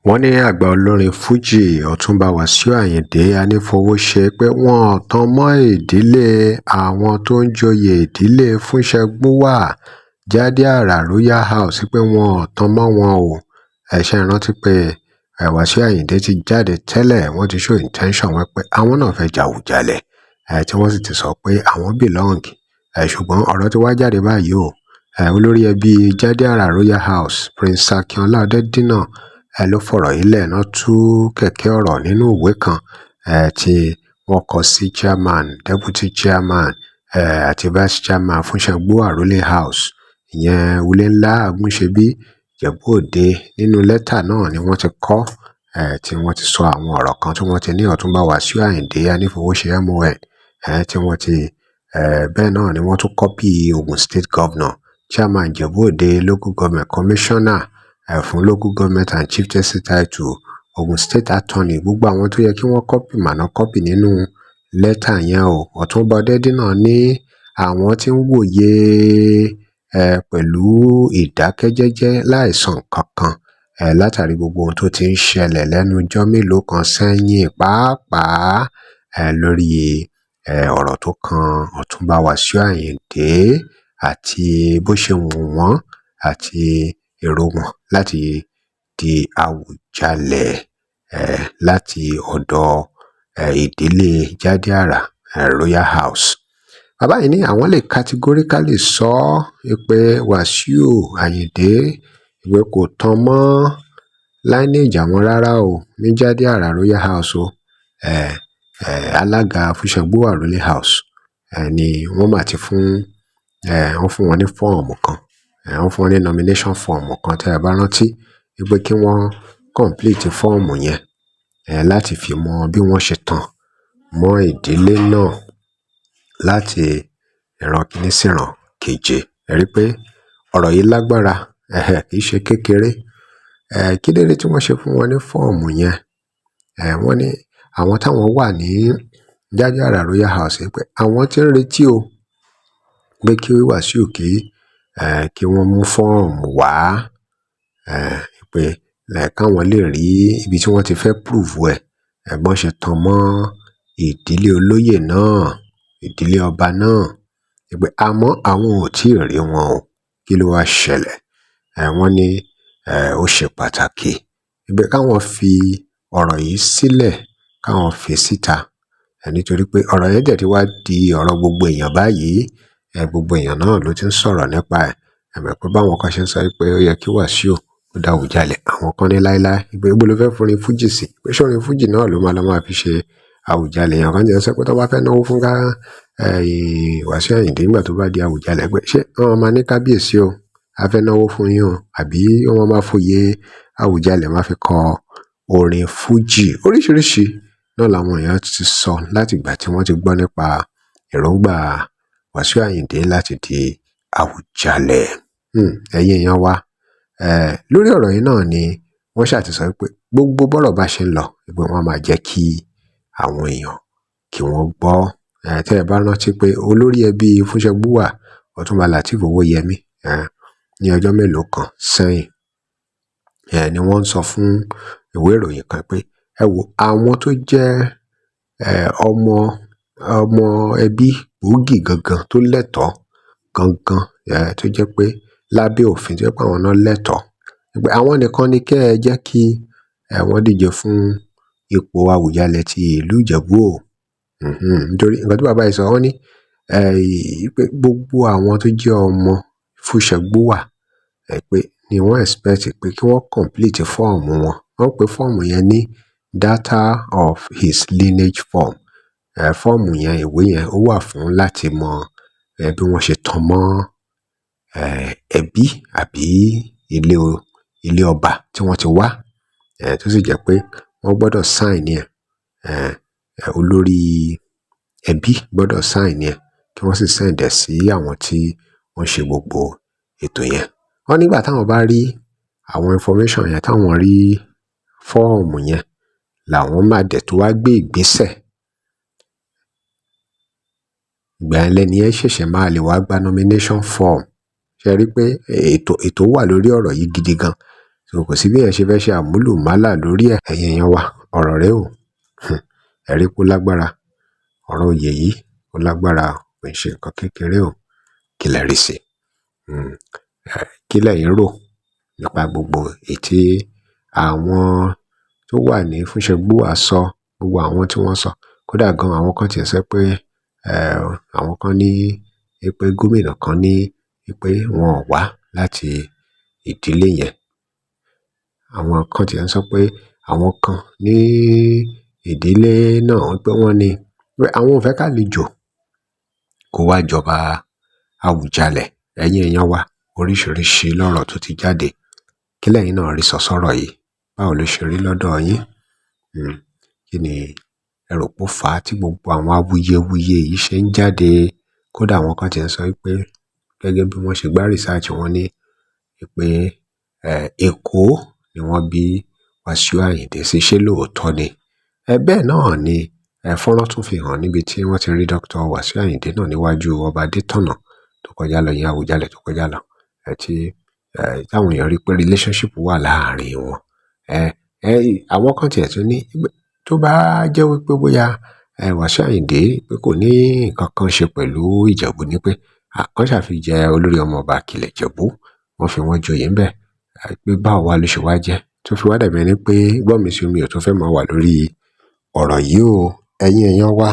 Wọ́n ní àgbà olórin fuji Ọ̀túnba Wàsíù Ayinde Anífowóṣe pé wọn ò tan mọ́ ìdílé àwọn tó ń joyè ìdílé Fúnṣẹ̀gbùwà Jádíàrà Royal House, pé wọn ò tan mọ́ wọn o. Ẹ ṣé rántí pé Wàsíù Ayinde ti jáde tẹ́lẹ̀, wọ́n ti show intention wọn pé àwọn náà fẹ́ jàwùjalẹ̀, tí wọ́n sì ti sọ pé àwọn belong. Ṣùgbọ́n ọ̀rọ̀ ti wá jáde báyìí o. Olórí ẹbí Jádíàrà Royal House, Prince Akínọlá Ọdẹ́dínà, ló fọ̀rọ̀ yìí lẹ̀ náà tú kẹ̀kẹ́ ọ̀rọ̀ nínú ìwé kan tí wọ́n kọ sí chairman, deputy chairman àti vice chairman Fúnṣẹ̀gbùwà Ruling House, ìyẹn Wulé Ńlá Agúnṣebí, Ìjẹ̀bú Òde. Nínú lẹ́tà náà ni wọ́n ti kọ, tí wọ́n ti sọ àwọn ọ̀rọ̀ kan tí wọ́n ti ní Ọ̀túnba Wàsíù Ayinde Anífowóṣe MON, tí wọ́n ti bẹ́ẹ̀ náà ni wọ́n tún copy Ogun State Governor, chairman Ìjẹ̀bú Òde Local Government, commissioner fún local government and chieftaincy title, Ogun State Attorney, gbogbo àwọn tó yẹ kí wọ́n copy màná copy nínú lẹ́tà yẹn o. Ọ̀túnba Ọdẹ́dínà ní àwọn tí ń wòye pẹ̀lú ìdákẹ́jẹ́jẹ́ láìsọ nǹkan kan látàrí gbogbo ohun tó ti ń ṣẹlẹ̀ lẹ́nu ọjọ́ mélòó kan sẹ́yìn, pàápàá lórí ọ̀rọ̀ tó kan Ọ̀túnba Wàsíù Ayinde àti bó ṣe wù wọ́n àti èrò wọn láti di Àwùjalẹ̀ láti ọ̀dọ̀ ìdílé Jádíàrà Royal House. Bàbá yìí ní àwọn lè categorically sọ pé Wàsíù Ayinde ìwé kò tan mọ́ lineage àwọn rárá o ní Jádíàrà Royal House o. Alága Fúnṣẹ̀gbùwà Ruling House ni wọ́n mà ti fún, wọ́n fún wọn ní fọ́ọ̀mù kan, wọ́n fún wọn ní nomination form kan, tí ẹ bá rántí, wípé kí wọ́n complete fọ́ọ̀mù yẹn láti fi mọ bí wọ́n ṣe tàn mọ́ ìdílé náà láti ìran kìíní sí ìran keje. Ẹ rí pé ọ̀rọ̀ yìí lágbára, kì í ṣe kékeré. Kí ló dé tí wọ́n ṣe fún wọn ní fọ́ọ̀mù yẹn? Wọ́n ní àwọn táwọn wà ní Jádíàrà Royal House pé àwọn tí ń retí o pé kí Wàsíù kí wọ́n mú fọ́ọ̀mù wá, pé káwọn lè rí ibi tí wọ́n ti fẹ́ prove ẹ̀ bọ́n ṣe tàn mọ́ ìdílé olóyè náà, ìdílé ọba náà, pé àmọ́ àwọn ò tí ì rí wọn o. Kí ló wá ṣẹlẹ̀? Wọ́n ní ó ṣe pàtàkì pé káwọn fi ọ̀rọ̀ yìí sílẹ̀, káwọn fi síta, nítorí pé ọ̀rọ̀ yẹn dẹ̀ ti wá di ọ̀rọ̀ gbogbo èèyàn báyìí. Gbogbo èèyàn náà ló ti ń sọ̀rọ̀ nípa ẹ̀. Ẹ mọ̀ pé báwọn kan ṣe ń sọ pé ó yẹ kí Wàsíù ó dá Àwùjalẹ̀, àwọn kan ní láíláí pé ibo ló fẹ́ forin fújì sí, pé ṣé orin fújì náà ló máa lọ máa fi ṣe Àwùjalẹ̀. Èèyàn kan jẹ́ sọ pé tó bá fẹ́ náwó fún ká Wàsíù Ayinde nígbà tó bá di Àwùjalẹ̀, pé ṣé wọ́n máa ní kábíyèsí o, a fẹ́ náwó fún yín o, àbí wọ́n máa foyè Àwùjalẹ̀ máa fi kọ orin fújì? Oríṣiríṣi náà làwọn èèyàn ti sọ láti ìgbà tí wọ́n ti gbọ́ nípa èròǹgbà Wàsíù Ayinde láti di Àwùjalẹ̀. Ẹ̀yin èèyàn wa, lórí ọ̀rọ̀ yìí náà ni wọ́n ṣáà ti sọ pé gbogbo bọ́rọ̀ bá ṣe ń lọ, pé wọ́n máa jẹ́ kí àwọn èèyàn kí wọ́n gbọ́. Tẹ́ ẹ bá rántí pé olórí ẹbí Fúnṣẹ̀gbùwà, Ọ̀túnba Lateef Owóyẹmí, ní ọjọ́ mélòó kan sẹ́yìn, ni wọ́n ń sọ fún ìwé ìròyìn kan pé ẹ wo àwọn tó jẹ́ ọmọ ọmọ ẹbí gbòógì gangan tó lẹ́tọ̀ọ́ gangan, tó jẹ́ pé lábẹ́ òfin tó jẹ́ pé àwọn náà lẹ́tọ̀ọ́, pé àwọn nìkan ni kẹ́ ẹ jẹ́ kí wọ́n díje fún ipò Àwùjalẹ̀ ti ìlú Ìjẹ̀bú o. Nítorí nǹkan tí bàbá yìí sọ, wọ́n ní pé gbogbo àwọn tó jẹ́ ọmọ Fúnṣẹ̀gbùwà, pé ni wọ́n expect pé kí wọ́n complete fọ́ọ̀mù wọn. Wọ́n pe fọ́ọ̀mù yẹn ní data of his lineage form. Fọ́ọ̀mù yẹn, ìwé yẹn, ó wà fún láti mọ bí wọ́n ṣe tàn mọ́ ẹbí àbí ilé ọba tí wọ́n ti wá, tó sì jẹ́ pé wọ́n gbọ́dọ̀ sign ẹ̀. Olórí ẹbí gbọ́dọ̀ sign ẹ̀ kí wọ́n sì send ẹ̀ sí àwọn tí wọ́n ṣe gbogbo ètò yẹn. Wọ́n nígbà táwọn bá rí àwọn information yẹn, táwọn rí fọ́ọ̀mù yẹn, làwọn máa dẹ̀ tó wá gbé ìgbésẹ̀. Ìgbà yẹn lẹni yẹn ṣẹ̀ṣẹ̀ máa lè wá gba nomination form. Ṣé ẹ rí pé ètò wà lórí ọ̀rọ̀ yìí gidi gan? So kò sí bí èèyàn ṣe fẹ́ ṣe àmúlùmálà lórí ẹ̀. Ẹ̀yin èèyàn wa, ọ̀rọ̀ rẹ o. Ẹ̀rí kó lágbára. Ọ̀rọ̀ oyè yìí ó lágbára, kò ń ṣe nǹkan kékeré o. Kí lẹ rí sí? Kí lẹ̀yin rò nípa gbogbo èyí tí àwọn tó wà ní Fúnṣẹ̀gbùwà sọ, gbogbo àwọn tí wọ́n sọ? Kódà gan, àwọn kan tiẹ̀ sọ pé àwọn kan ní pé gómìnà kan ní pé wọn ò wá láti ìdílé yẹn. Àwọn kan tiẹ̀ ń sọ pé àwọn kan ní ìdílé náà pé wọ́n ní pé àwọn ò fẹ́ kálejò kó wá jọba Àwùjalẹ̀. Ẹ̀yin èèyàn wa, oríṣiríṣi lọ́rọ̀ tó ti jáde. Kí lẹ̀yin náà rí sọ sọ́rọ̀ yìí? Báwo ló ṣe rí lọ́dọ̀ yín? Kí ni ẹ rò pó fà á tí gbogbo àwọn awuyewuye yìí ṣe ń jáde? Kódà àwọn kan tiẹ̀ ń sọ wípé gẹ́gẹ́ bí wọ́n ṣe gbá research, wọn ní pé Èkó ni wọ́n bí Wasiu Ayinde sí. Ṣé lóòótọ́ ni? Bẹ́ẹ̀ náà ni fọ́nrán tún fi hàn níbi tí wọ́n ti rí Dr. Wasiu Ayinde náà níwájú Ọba Adétọ̀nà tó kọjá lọ, ìyẹn Àwùjalẹ̀ tó kọjá lọ, tí táwọn èèyàn rí pé relationship wà láàrin wọn. Àwọn kan tiẹ̀ tún ní tó bá jẹ́ wípé bóyá Wasiu Ayinde pé kò ní nǹkan kan ṣe pẹ̀lú Ìjẹ̀bú, ní pé wọ́n ṣàfijẹ́ olórí ọmọ ọba Àkìlẹ̀ Ìjẹ̀bú, wọ́n fi wọ́n joyè ńbẹ̀, pé báwo wá ló ṣe wá jẹ́ tó fi wá dàbí ẹni pé gbọ́n mi sí omi ò tún fẹ́ máa wà lórí ọ̀rọ̀ yìí o. Ẹ̀yin èèyàn wa,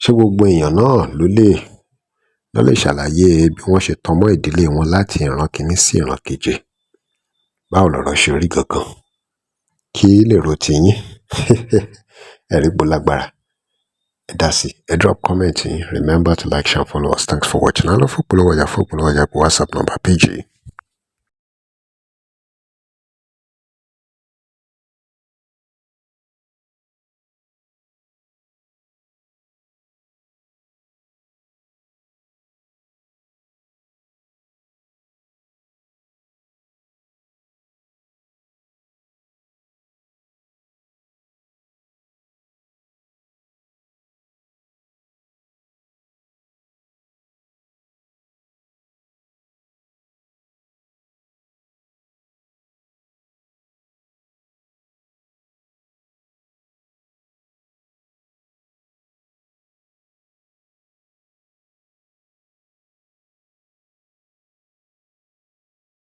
ṣé gbogbo èèyàn náà ló lè ṣàlàyé bí wọ́n ṣe tan mọ́ ìdílé wọn láti ìran kìíní sí ìran keje? Báwo lọ̀rọ̀ ṣe rí gangan? Kí lèrò tiyín? Ẹ̀rí pó lágbára. Ẹ dá sí, ẹ drop comment yín. Remember to like, share and follow us. Thanks for watching. Á lọ fún ìpolówó ọjà, fún ìpolówó ọjà, pé WhatsApp number page yìí.